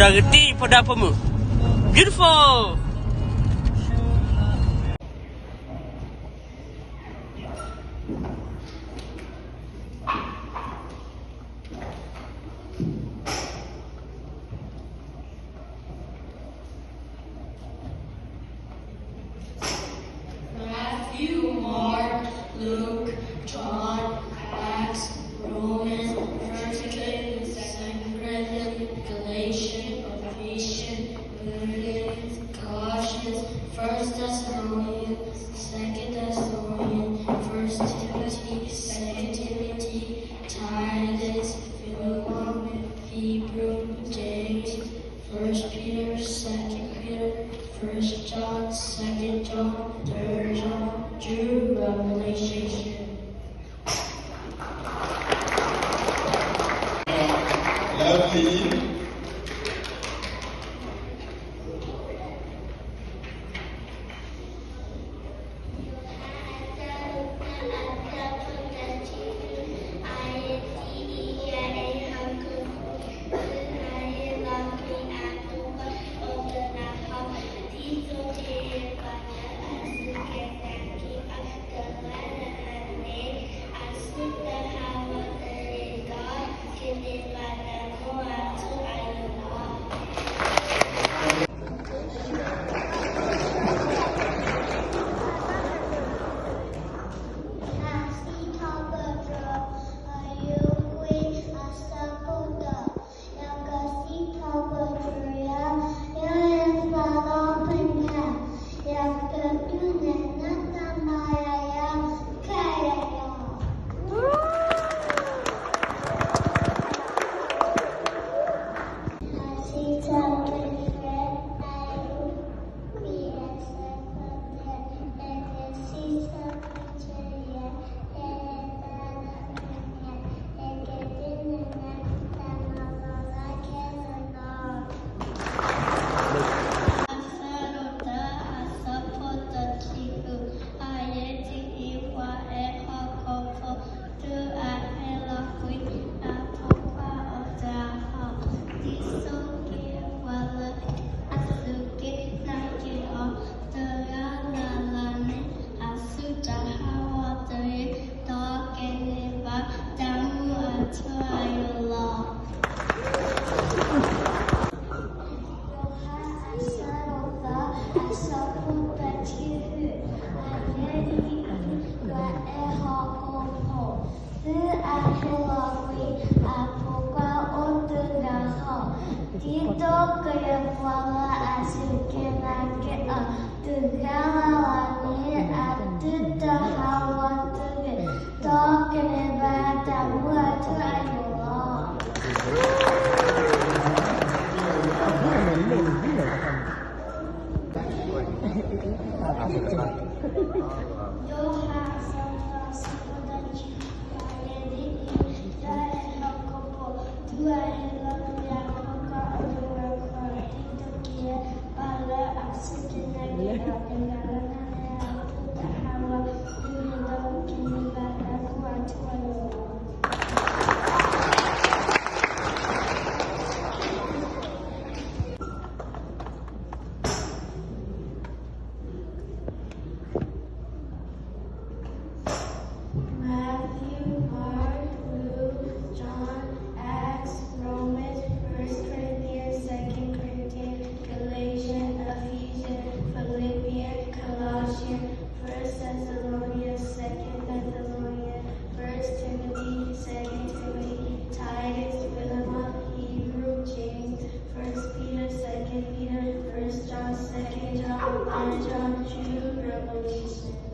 တၢ်ဂ့ၢ်တံၢ်ဖိဒါဖိမုၣ် beautiful. Matthew, Mark, Luke, John, Acts, Romans, First Corinthians, Second Corinthians, Galatians, Ephesians, Philippians, Colossians, First Thessalonians, Second Thessalonians, First Timothy, Second Timothy, Titus, Philemon, Hebrew, James, First Peter, Second Peter, First John, Second John, Third John, Jude, Revelation. Lovely. Thuaghéလီၤကွံာ်အဖိခွါအိၣ်တဂၤဃီ, ဒ်သိးက့ၤပှၤလၢအစူၢ်က့ၤနာ်က့ၤအီၤတဂၤလၢ်လၢ်န့ၣ် အစုတဟးဂီၤတဂ့ၤ, ဒီးကန့ၢ်ဘၣ်တၢ်မူအထူအယိာ်လီၤ. ယိၤဟၣ်အဆၢဒိၣ်သၢ အဆၢဖိတဆံဃု, အဂ့ၢ်ဒ်အံၤ, ပှၤအဲၣ်ဟီၣ်ခိၣ်ဖိ, သုအဟဲလီၤကွံာ်အဖိခွါအိၣ်တဂၤဃီ, ဒ်သိးကယဲၢ်ပှၤလၢအစူၢ်က့ၤနာ်က့ၤအီၤတဂၤလၢ်လၢ်န့ၣ် အသုတဟးဂီၤတဂ့ၤ, ဒီးကန့ၢ်ဘၣ်တၢ်မူအထူအယိာ်လီၤ. ယိၤဟၣ်အဆၢဒိၣ်သၢ အဆၢဖိတဆံဃု, အဂ့ၢ်ဒ်အံၤ, ပှၤအဲၣ်ဟီၣ်ခိၣ်ဖိ, သုအဟဲလီၤကွံာ်အဖိခွါအိၣ်တဂၤဃီ, ဒ်သိးကယဲၢ်ပှၤလၢအစူၢ်က့ၤနာ်က့ၤအီၤတဂၤလၢ်လၢ်န့ၣ် အသုတဟးဂီၤတဂ့ၤ, ဒီးကန့ၢ်ဘၣ်တၢ်မူအထူအယိာ်လီၤ. Matthew, Mark, Luke, John, Acts, Romans, First Corinthians, Second Corinthians, Galatians, Ephesians, Philippians, Colossians, First Thessalonians, Second Thessalonians, First Timothy, Second Timothy, Titus, Philemon, Hebrew, James, First Peter, Second Peter, First John, Second John, Third John, Jude, Revelation.